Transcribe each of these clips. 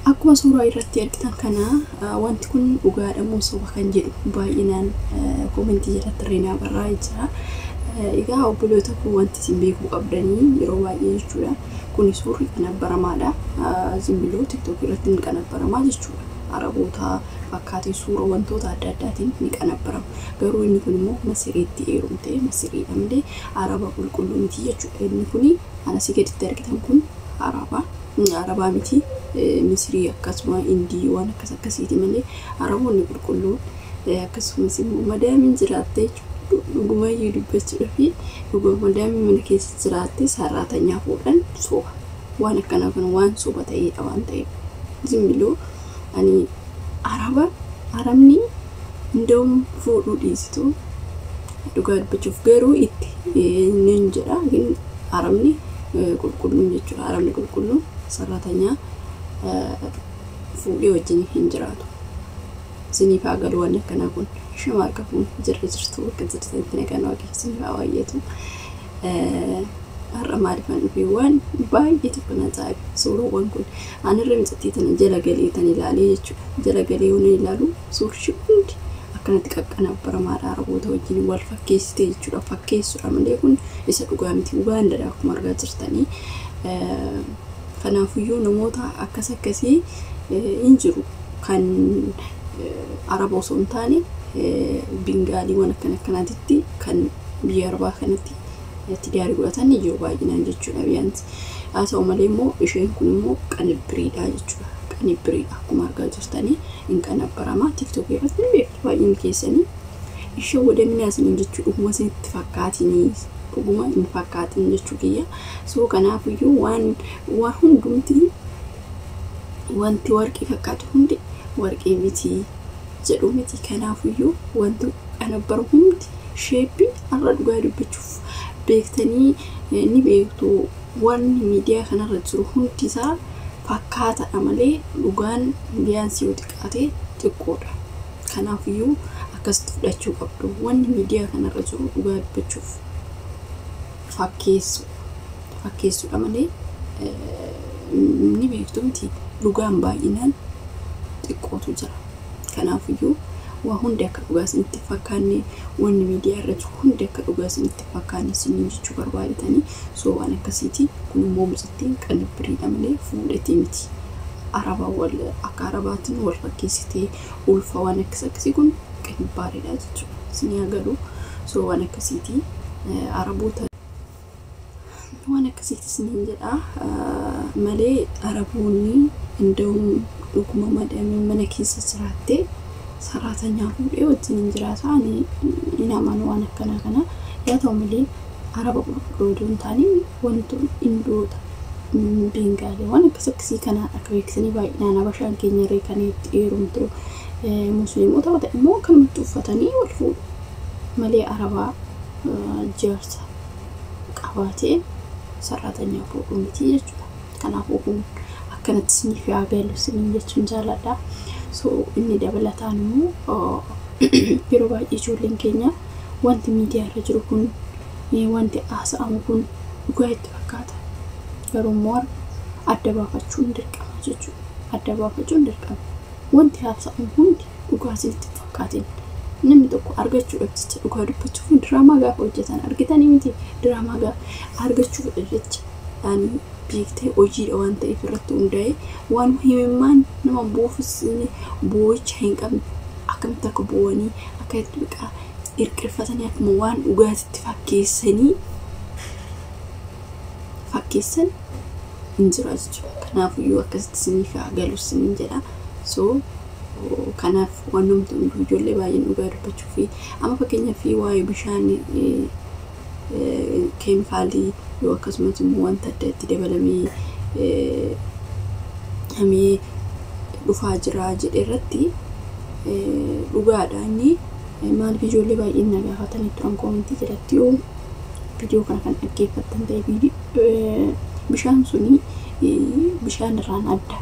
Akkuma suuraa irratti argitan kana, wanti kun dhugaadha moo soba kan jedhu baay'inaan koomentii jalatti irree naa barraa'ee jira. Egaa obboloota koo, wanti isin beekuu qabdanii yeroo baay'ee jechuudha. Kuni suurri qanabbaramaadha. Zimbiloo TikTok irratti ni qanabbaramaa jechuudha. Araboota fakkaatee suura wantoota adda addaatiin ni qanabbarama. Garuu inni kun immoo Masiriitti heerumte, Masiriidha malee Araba qulqulluu miti jechuudha. Inni kuni anasii gaditti argitan kun Araba. Arabaa miti, Misirii akkasuma Indii waan akkas akkasiiti malee Araboonni qulqulluun akkasumas immoo madaamiin jiraatte, dhugumayyuu dubbachuudhaa fi dhuguma madaamiin mana keessa jiraatte sarraatanyaa fuudhan soba. Waan akkanaa kun waan soba ta'edha waan ta'eef. Zimbiloo ani Araba, Arabni hunda'uun fuudhuu dhiisitu dhugaa dubbachuuf, garuu itti nin jedha Arabni qulqulluun jechuudha. Arabni qulqulluun sarraatanyaa fuudhee wajjin hin jiraatu. Isiniif haa galu waan akkanaa kun. Shama harka fuun jirra jirtu, bakka jirtanitti nagaan Waaqayyo isiniif haa baay'atu. Har'a maaliifan dhufe? Waan baay'ee tokko na ajaa'ibe suurawwan kun. Anirra micattii tana jala galee tan ilaalee jechuudha. Jala galee waan ilaalu suurri hundi akkanatti qaqqanabbaramaadha, Araboota wajjin wal fakkeessitee jechuudha. Fakkeessuudha malee kun isa dhugaa miti. Ugaandaadha akkuma argaa jirtanii. Kanaafuyyuu namoota akkas akkasii hin jiru kan Araba osoo hin taane Bingaaliiwwan akkana akkanaatitti kan biyya Arabaa kanatti itti gaarii godhatan ni jiru baay'inaan jechuudha biyyaanti. Haa ta'u malee immoo isheen kun immoo qanibbiriidha jechuudha. Qanibbiriidha, akkuma argaa jirtanii hin qanabbarama. TikTok irratti ni beektu baay'een keessanii. Ishee wadaminaa isiniin jechuu dhuguma isinitti fakkaatinii, dhuguma hin fakkaatin jechuu kiyya. So kanaafiyyuu waan hundumti wanti warqii fakkaatu hundi warqii miti jedhu miti. Kanaafiyyuu wanti qanabbaru hundi sheeppii har'a dhugaa dubbachuuf beektanii ni beektu, wanni miidiyaa kanarra jiru hundi isaa fakkaataadha malee dhugaan biyyaansi yoo xiqqaate xiqqoodha. Kanaafiyyuu akkasitti fudhachuu qabdu. Wanni miidiyaa kanarra jiru dhugaa dubbachuuf fakkeessu fakkeessuudha malee, ni beektu miti, dhugaan baay'inaan xiqqootu jira. Kanaafiyyuu waa hundi akka dhugaa isinitti fakkaanne, wanni miidiyaa irra jiru hundi akka dhugaa isinitti fakkaanne isiniin jechuu barbaadetanii. So waan akkasiiti. Kun immoo mucattiin qanibbiriidha malee fuudhetii miti. Araba wal akka Arabaatiin wal fakkeessitee ulfa, waan akkas akkasii kun qinibbaariidha jechuudha. Isinii agalu. So waan akkasiiti. Araboota waan akkasiiti isiniin jedha malee Araboonni inda'uun dhuguma madaamiin mana keessa jiraattee saraatanyaa fuudhee wajjin hin jiraata, ani hin amanu waan akkanaa kana. Yaa ta'u malee Araba qulqulluu odoo hin taane wantoonni Indoota, Bengaalee waan akkas akkasii kana akka beeksisanii baay'inaan Habashaan keenya irree kan itti heerumtu Musliimota ta'e immoo akkanumatti uffatanii wal fuudhu malee Arabaa jaarsa qabaatee saraatanyaa fuudhuu miti jechuudha. Kanaafuu kun akkanatti isiniif yaa galu isiniin jechuun jaalladha. So inni dabalataan immoo yeroo baay'ee ijoolleen keenya wanti miidiyaa irra jiru kun, wanti haasa'amu kun dhugaa itti fakkaata. Garuu immoo adda baafachuun dirqama jechuudha. Adda baafachuun dirqama. Wanti haasa'amu hundi dhugaa isinitti hin fakkaatin. Namni tokko argachuudhaaf jecha, dhugaa dubbachuuf, diraamaa gaafa hojjetan argitanii miti, diraamaa gaafa argachuuf jecha ani beektee hojiidha waan ta'eef irratti hundaa'e waan himimmaan nama buufus boo'icha hin qabne akkamitti akka boo'anii akka itti biqaa irqirfatanii akkuma waan dhugaatitti fakkeessanii fakkeessan hin jira jechuudha. Kanaafiyyuu akkasitti isiniif haa galu isiniin jedha. So kanaaf waan namti hunduu ijoollee baay'een dhugaa dubbachuu fi amma fakkeenyaaf waa'ee bishaan keemikaalii yoo akkasumas immoo wanta adda itti dabalamee hamee dhufaa jira jedhe irratti dhugaadha inni. Maaliif ijoollee baay'een na gaafatanii turan koomentii jalatti, yoo viidiyoo kana kan dhaggeeffattan ta'e, bishaan suni bishaan irraan adda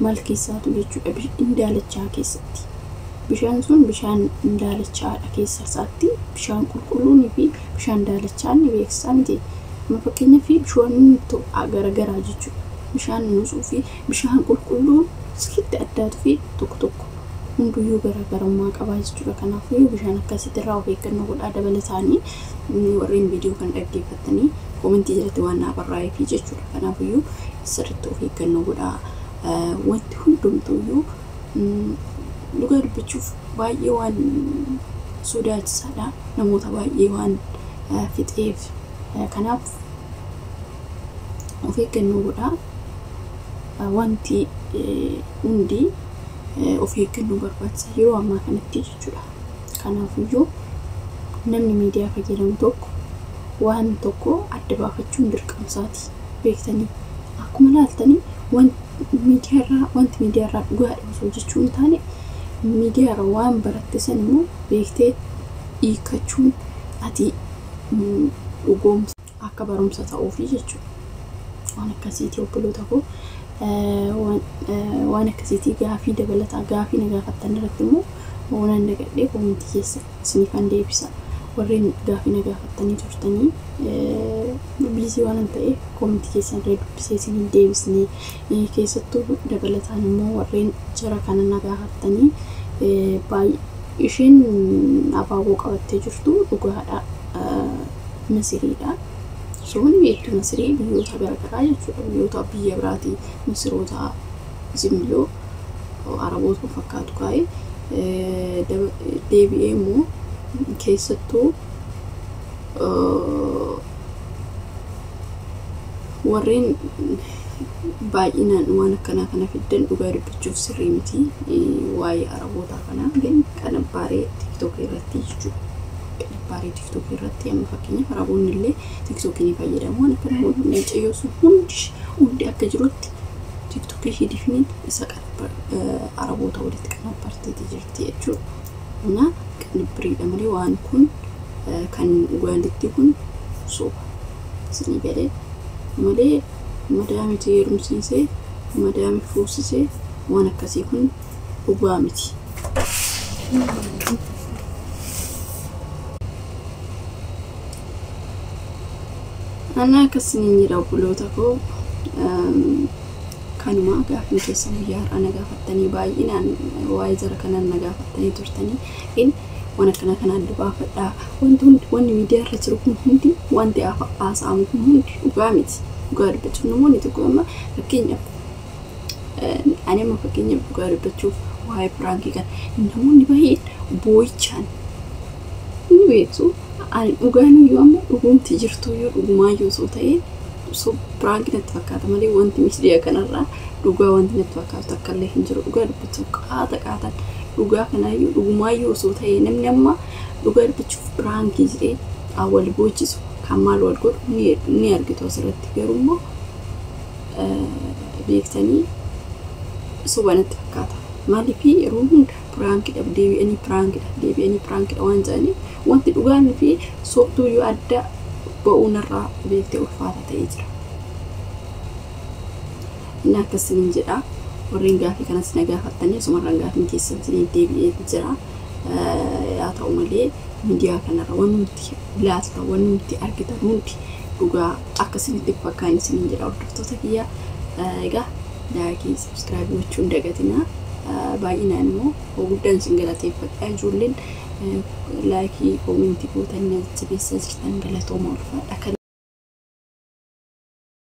maal keessaatu jechuudha, indaalachaa keessatti. Bishaan sun bishaan daalachaadha keessa isaatti, bishaan qulqulluunii fi bishaan daalachaan ni beeksisaa miti. Amma fakkeenyaaf bishaan garagaraa jechuudha. Bishaan nuusuu fi bishaan qulqulluun sirriitti addaatuu fi tokko tokko hunduyyuu garaagarummaa qabaa jechuudha. Kanaafuu bishaan akkasitti irraa of eeggannoo godhaa. Dabalataanii warreen viidiyoo kana dhaggeeffattanii koomentii jalatti waan naa barraa'eefi jechuudha. Kanaafuyyuu sirriitti of eeggannoo godhaa. Wanti hundumtuuyyuu dhugaa dubbachuuf baay'ee waan sodaachisaadha. Namoota baay'ee waan fixeef kanaaf of eeggannoo godhaa. Wanti hundi of eeggannoo barbaachisa yeroo ammaa kanatti jechuudha. Kanaafiyyuu namni miidiyaa fayyadamu tokko waan tokko adda baafachuun dirqama isaati beektanii akkuma laaltanii miidiyaarraa wanti miidiyaarraa dhugaadha osoo jechuu hin taane miidiyaarra waan baratte san immoo beektee hiikkachuun ati dhugoomsa akka barumsa ta'uufi jechuudha. Waan akkasiiti obboloota koo waan akkasiitii gaafii dabalataa gaafii na gaafattan irratti immoo waan dagadhee koomentii keessa isiniifan deebisa. Warreen gaafii na gaafattanii turtanii biizii waan ta'eef koomentii keessan irra dubbisee isin deebisne keessattuu dabalataan immoo warreen jara kana na gaafattanii baay'ee isheen abaaboo qabattee jirtu dhugaadha Misiriidha. Soonni beektu Misirii biyyoota garaagaraa jechuudha. Biyyoota biyya biraatii Misiroota zimbiloo Araboota fakkaatu kaa'ee deebi'ee immoo keessattuu warreen baay'inaan waan akkanaa kana fiddan dhugaa dubbachuuf sirrii miti waa'ee Arabootaa kanaa qanabbaaree tiktookii irratti jechuudha. Qanabbaaree tiktookii irratti amma fakkeenyaaf Araboonni illee tiktookii ni fayyadamu. Waan akkana mucayyoo sun hundi akka jirutti tiktookii ishee difniin isa Araboota walitti qanabbarteeti jirti jechuudha. Na qanabbiriidha malee waan kun kan Ugaanditti kun soba. Isinii galee malee madaamiti heerumsiisee madaami fuusisee waan akkasii kun dhugaa miti. Ana akkasiniin jedha obboloota koo kanuma gaaffiin keessan guyyaa har'aa na gaafattanii baay'inaan waa'ee jara kanaan na gaafattanii turtanii in waan akkana kana adda baafadhaa. Wanti hundi wanni miidiyaa irra jiru kun hundi wanti haasa'amu kun hundi dhugaa miti. Dhugaa dubbachuuf namoonni tokko amma fakkeenyaaf ani amma fakkeenyaaf dhugaa dubbachuuf waa'ee piraankii kana namoonni baay'een boo'ichaan ni beektu. Ani dhugaan iyyuu amma dhugumti jirtu iyyuu dhugumaayyuu osoo ta'ee so piraankii natti fakkaata malee wanti miidiyaa kanarraa dhugaa wanti natti fakkaatu takka illee hin jiru. Dhugaa dubbachuuf qaata qaatan dhugaa kanaayyuu dhugumaayyuu osoo ta'ee namni amma dhugaa dubbachuuf piraankii jedhee wal boochisu kan maal wal godhu ni argitu asirratti garuu immoo beektanii soba natti fakkaata. Maaliif yeroo hunda piraankiidhaaf deebi'anii piraankiidhaaf deebi'anii piraankiidha waan jedhaniif wanti dhugaan fi sobtuuyyuu adda ba'uun irraa beektee ulfaata ta'ee jira. Inni akkasiniin jedha. Warreen gaafii kanas na gaafattanii asumarraan gaafiin keessan isiniif deebi'ee jira. Haa ta'u malee miidiyaa kanarra wanti ilaaltan wanti argitan hundi dhugaa akkasinitti fakkaan isiniin jedha hordoftoota kiyya. Egaa laayikii sabskiraayibii gochuu hin dagatinaa. Baay'inaan immoo guddaan isin galateeffadha. Ijoolleen laayikii koomentii gootanii na jajjabeessaa jirtan galatooma ulfaadha.